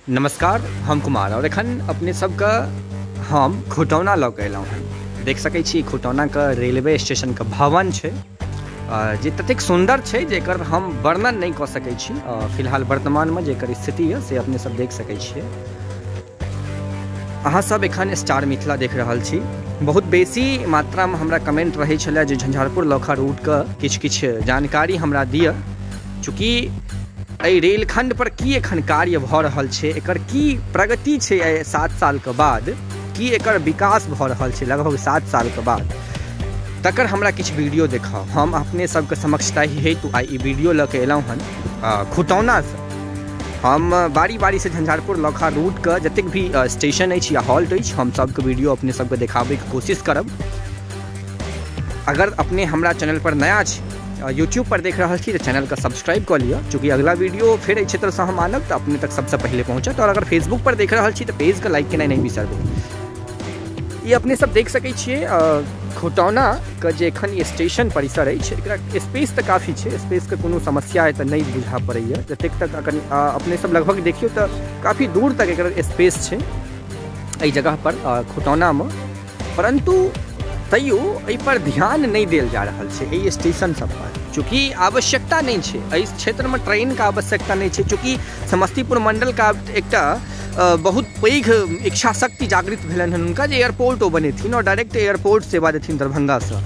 नमस्कार, हम कुमार और एखन अपने सबके हम खुटौना लऽ के अयलहुँ हन। देख सकै छी खुटौनाके रेलवे स्टेशनके भवन छै जे ततेक सुन्दर छै जेकर हम वर्णन नहि कऽ सकै छी। फिलहाल वर्तमानमे जेकर स्थिति यऽ से अपने सब देख सकै छियै। अहाँ सब एखन स्टार मिथिला देख रहल छी। बहुत बेसी मात्रामे हमरा कमेंट रहै छलै जे झंझारपुर लौखा रूटके किछु किछु जानकारी हमरा दिअ, चूँकि एहि रेलखंड पर की एखन कार्य भऽ रहल छै, एकर की प्रगति छै, एहि 7 सालके बाद की एकर विकास भऽ रहल छै लगभग 7 सालके बाद, तकर हमरा किछु वीडियो देखाउ। हम अपने सबके समक्ष ताहि हेतु आइ ई वीडियो लऽ के एलहुँ हन खुटौनासँ। हम बारी बारी से झंझारपुर लौखा रूटके जतेक भी स्टेशन अछि या हॉल्ट अछि, हम सबके वीडियो अपने सबके देखाबैके कोशिश करब। अगर अपने हमरा चैनल पर नया छी, यूट्यूब पर देख रहल छी, तऽ चैनलके सब्सक्राइब कऽ लिअ, चूँकि अगला वीडियो फेर एहि क्षेत्रसँ हम आनब तऽ अपने तक सबसँ पहिले पहुँचत। और अगर फेसबुक पर देख रहल छी तऽ पेजके लाइक केनाइ नहि बिसरबै। ई अपने सब देख सकै छियै खुटौनाके जे एखन स्टेशन परिसर अछि, एकरा स्पेस तऽ काफ़ी छै, स्पेसके कोनो समस्या एतऽ नहि बुझा पड़ैए। जतेक तक अखन अपने सब लगभग देखियौ तऽ काफ़ी दूर तक एकर स्पेस छै एहि जगह पर खुटौनामे, परन्तु तैयो एहिपर ध्यान नहि देल जा रहल छै एहि स्टेशन सब पर, चूँकि आवश्यकता नहि छै एहि क्षेत्रमे ट्रेनके आवश्यकता नहि छै। चूँकि समस्तीपुर मण्डलके एकटा बहुत पैघ इच्छा शक्ति जागृत भेलनि हन हुनका जे एयरपोर्ट ओ बनेथिन और डायरेक्ट एयरपोर्ट सेवा देथिन दरभंगासँ,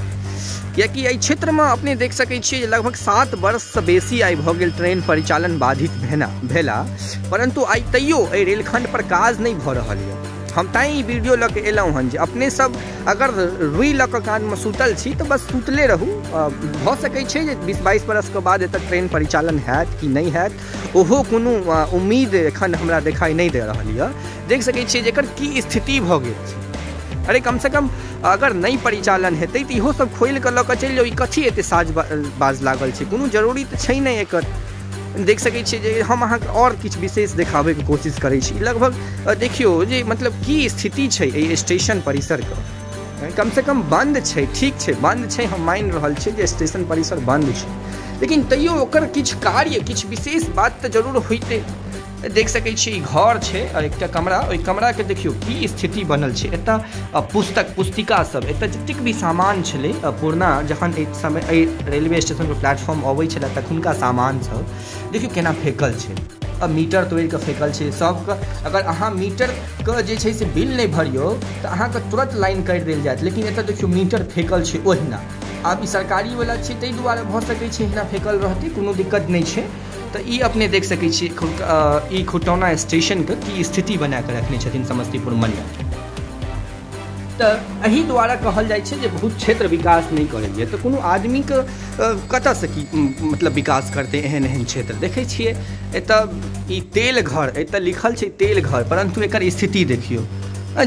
कियाकि एहि क्षेत्रमे अपने देख सकै छियै जे लगभग 7 वर्षसँ बेसी आइ भऽ गेल ट्रेन परिचालन बाधित भेला, परन्तु आइ तैयो एहि रेलखण्ड पर काज नहि भऽ रहल यऽ। हम तैँ ई वीडियो लऽ के एलहुँ हन जे अपने सब अगर रुइ लऽ कऽ कानमे सुतल छी तऽ बस सुतले रहू। भऽ सकै छै जे 20-22 बरसके बाद एतऽ ट्रेन परिचालन हैत कि नहि हैत, ओहो कोनो उम्मीद एखन हमरा देखाइ नहि दे रहल यऽ। देख सकै छियै जे एकर की स्थिति भऽ गेल छै। अरे कमसँ कम अगर नहि परिचालन हेतै तऽ इहो सब खोलि कऽ लऽ कऽ चलि जाउ। ई कथी एते साज बाज लागल छै, कोनो जरूरी तऽ छै नहि एकर। देख सकै छियै जे हम अहाँके आओर किछु विशेष देखाबैके कोशिश करै छी। लगभग देखियौ जे मतलब की स्थिति छै एहि स्टेशन परिसरके। कमसँ कम बन्द छै, ठीक छै बन्द छै, हम मानि रहल छियै जे स्टेशन परिसर बन्द छै, लेकिन तैयो ओकर किछु कार्य किछु विशेष बात तऽ जरूर होइतै। देख सकै छियै ई घर छै और एकटा कमरा, ओहि कमराके देखियौ की स्थिति बनल छै। एतऽ पुस्तक पुस्तिका सब, एतऽ जतेक भी सामान छलै पुरना, जखन एक समय एहि रेलवे स्टेशन पर प्लेटफॉर्म अबै छलै तखुनका सामान सब देखियौ केना फेकल छै। अब मीटर तोड़िकऽ फेकल छै सबके। अगर अहाँ मीटरके जे छै से बिल नहि भरियौ तऽ अहाँके तुरंत लाइन काटि देल जायत, लेकिन एतऽ देखियौ मीटर फेकल छै ओहिना। आब ई सरकारीवला छै ताहि दुआरे भऽ सकै छै एहिना फेकल रहतै, कोनो दिक्कत नहि छै। तऽ ई अपने देख सकै छियै ई खुटौना स्टेशनके की स्थिति बना कऽ रखने छथिन समस्तीपुर मंडल। तऽ एहि द्वारा कहल जाइ छै जे बहुत क्षेत्र विकास नहि करैए, तऽ कोनो आदमीके कतऽसँ की मतलब विकास करतै एहन एहन क्षेत्र। देखै छियै एतऽ ई तेल घर, एतऽ लिखल छै तेल घर, परन्तु एकर स्थिति देखियौ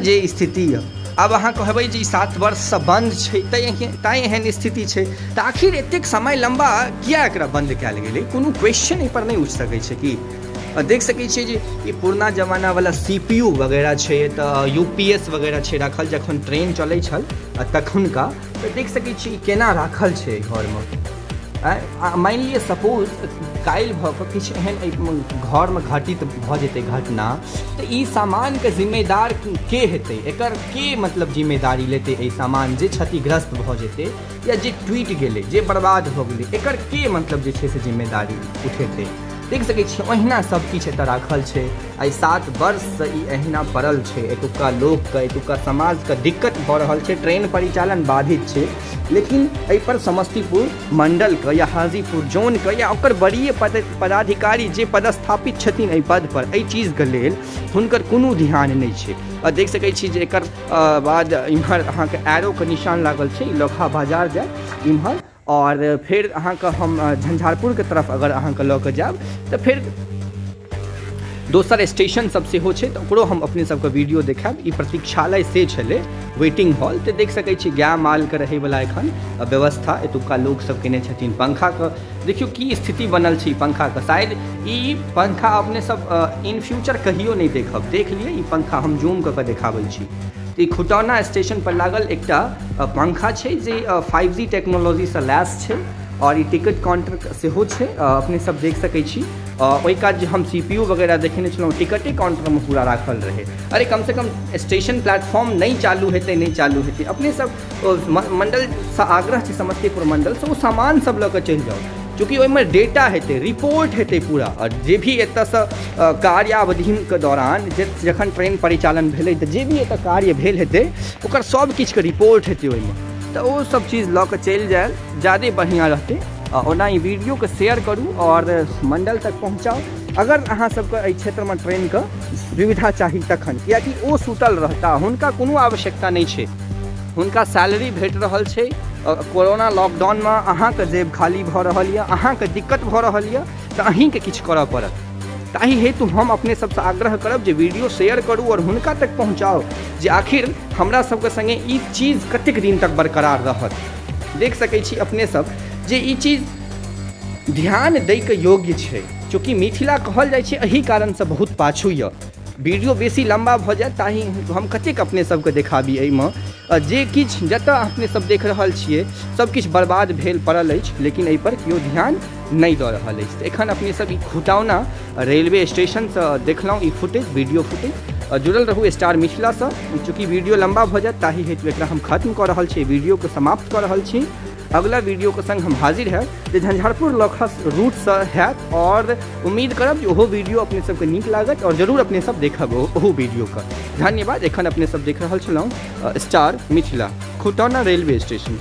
जे स्थिति यऽ। आब अहाँ कहबै जे ई 7 वर्षसँ बन्द छै तैँ एहन स्थिति छै, तऽ आखिर एतेक समय लम्बा किया एकरा बन्द कयल गेलै, कोनो क्वेश्चन एहिपर नहि उठि सकै छै। कि देख सकै छियै जे ई पुरना जमानावला CPU वगैरह छै, तऽ UPS वगैरह छै राखल, जखन ट्रेन चलै छल तखुनका। तऽ देख सकै छियै ई केना राखल छै घरमे। मानि लिअ सपोज काल्हि भऽ कऽ किछु एहन घरमे घटित भऽ जेतै घटना, तऽ ई सामानके जिम्मेदार के हेतै, एकर के मतलब जिम्मेदारी लेतै? एहि सामान जे क्षतिग्रस्त भऽ जेतै या जे टूटि गेलै, जे बर्बाद भऽ गेलै, एकर के मतलब जे छै से जिम्मेदारी उठेतै? देख सकै छियै ओहिना सब किछु एतऽ राखल छै। आइ 7 वर्षसँ ई एहिना पड़ल छै। एतुक्का लोकके, एतुक्का समाजके दिक्कत भऽ रहल छै, ट्रेन परिचालन बाधित छै, लेकिन एहिपर समस्तीपुर मण्डलके या हाजीपुर जोनके या ओकर वरीय पदाधिकारी जे पदस्थापित छथिन एहि पद पर, एहि चीजके लेल हुनकर कोनो ध्यान नहि छै। आ देख सकै छी जे एकर बाद इम्हर अहाँके एरोके निशान लागल छै, लौखा बाजार जाय इम्हर। और फेर अहाँके हम झंझारपुरके तरफ अगर अहाँके लऽ कऽ जायब तऽ फेर दोसर स्टेशन सब सेहो छै, तऽ ओकरो हम अपने सबके वीडियो देखायब। ई प्रतीक्षालय से छलै, वेटिंग हॉल। तऽ देख सकै छी गाय मालके रहैवला एखन व्यवस्था एतुक्का लोक सब केने छथिन। पंखाके देखियौ की स्थिति बनल छै ई पंखाके। शायद ई पंखा अपने सब इन फ्यूचर कहियो नहि देखब। देख लिअ ई पंखा, हम जूम कऽ कऽ देखाबै छी। ई खुटौना स्टेशन पर लागल एकटा पंखा छै जे 5G टेक्नोलॉजीसँ लैस छै। और ई टिकट काउंटर सेहो छै, अपने सब देख सकै छी। ओहि काज जे हम CPU वगैरह देखेने छलहुँ, टिकटे काउंटरमे पूरा राखल रहै। अरे कम से कम स्टेशन प्लेटफॉर्म नहि चालू हेतै, नहि चालू हेतै। अपने सब मंडलसँ आग्रह छै, समस्तीपुर मंडलसँ ओ सामान सब लऽ कऽ चलि जाउ, चूँकि ओहिमे डेटा हेतै, रिपोर्ट हेतै पूरा। आओर जे भी एतऽसँ कार्यावधिके दौरान जखन ट्रेन परिचालन भेलै तऽ जे भी एतऽ कार्य भेल हेतै ओकर सब किछुके रिपोर्ट हेतै ओहिमे, तऽ ओ सब चीज लऽ कऽ चलि जायल ज्यादे बढ़िआँ रहतै। ओना ई वीडियोके शेयर करू आओर मंडल तक पहुँचाउ अगर अहाँ सबके एहि क्षेत्रमे ट्रेनके सुविधा चाही तखन, कियाकि ओ सुतल रहता, हुनका कोनो आवश्यकता नहि छै, हुनका सैलरी भेट रहल छै। कोरोना लॉकडाउनमे अहाँके जेब खाली भऽ रहल यऽ, अहाँके दिक्कत भऽ रहल यऽ, तऽ अहीँके किछु करऽ पड़त। ताहि हेतु हम अपने सबसँ आग्रह करब जे वीडियो शेयर करू आओर हुनका तक पहुँचाउ जे आखिर हमरा सबके सङ्गे ई चीज कतेक दिन तक बरकरार रहत। देख सकै छी अपने सब जे ई चीज ध्यान दैके योग्य छै, चूँकि मिथिला कहल जाइ छै एहि कारणसँ बहुत पाछू यऽ। वीडियो बेसी लम्बा भऽ जायत ताहि हम कतेक अपने सबके देखाबी एहिमे, जे किछु जतऽ अपने सब देख रहल छियै सब किछु बर्बाद भेल पड़ल अछि, लेकिन एहिपर केओ ध्यान नहि दऽ रहल अछि। एखन अपने सब ई खुटौना रेलवे स्टेशनसँ देखलहुँ ई फुटेज, वीडियो फुटेज। जुड़ल रहू स्टार मिथिलासँ। चूँकि वीडियो लम्बा भऽ जायत ताहि हेतु एकरा हम खत्म कऽ रहल छी, वीडियोके समाप्त कऽ रहल छी। अगला वीडियो के संग हम हाजिर है जे झंझारपुर लौखा रूटसँ हैत, और उम्मीद करब जे ओहो वीडियो अपने सबके नीक लागत और जरूर अपने सब देखब ओहो वीडियोके। धन्यवाद। एखन अपने सब देख रहल छलहुँ star Mithila Khutauna railway station.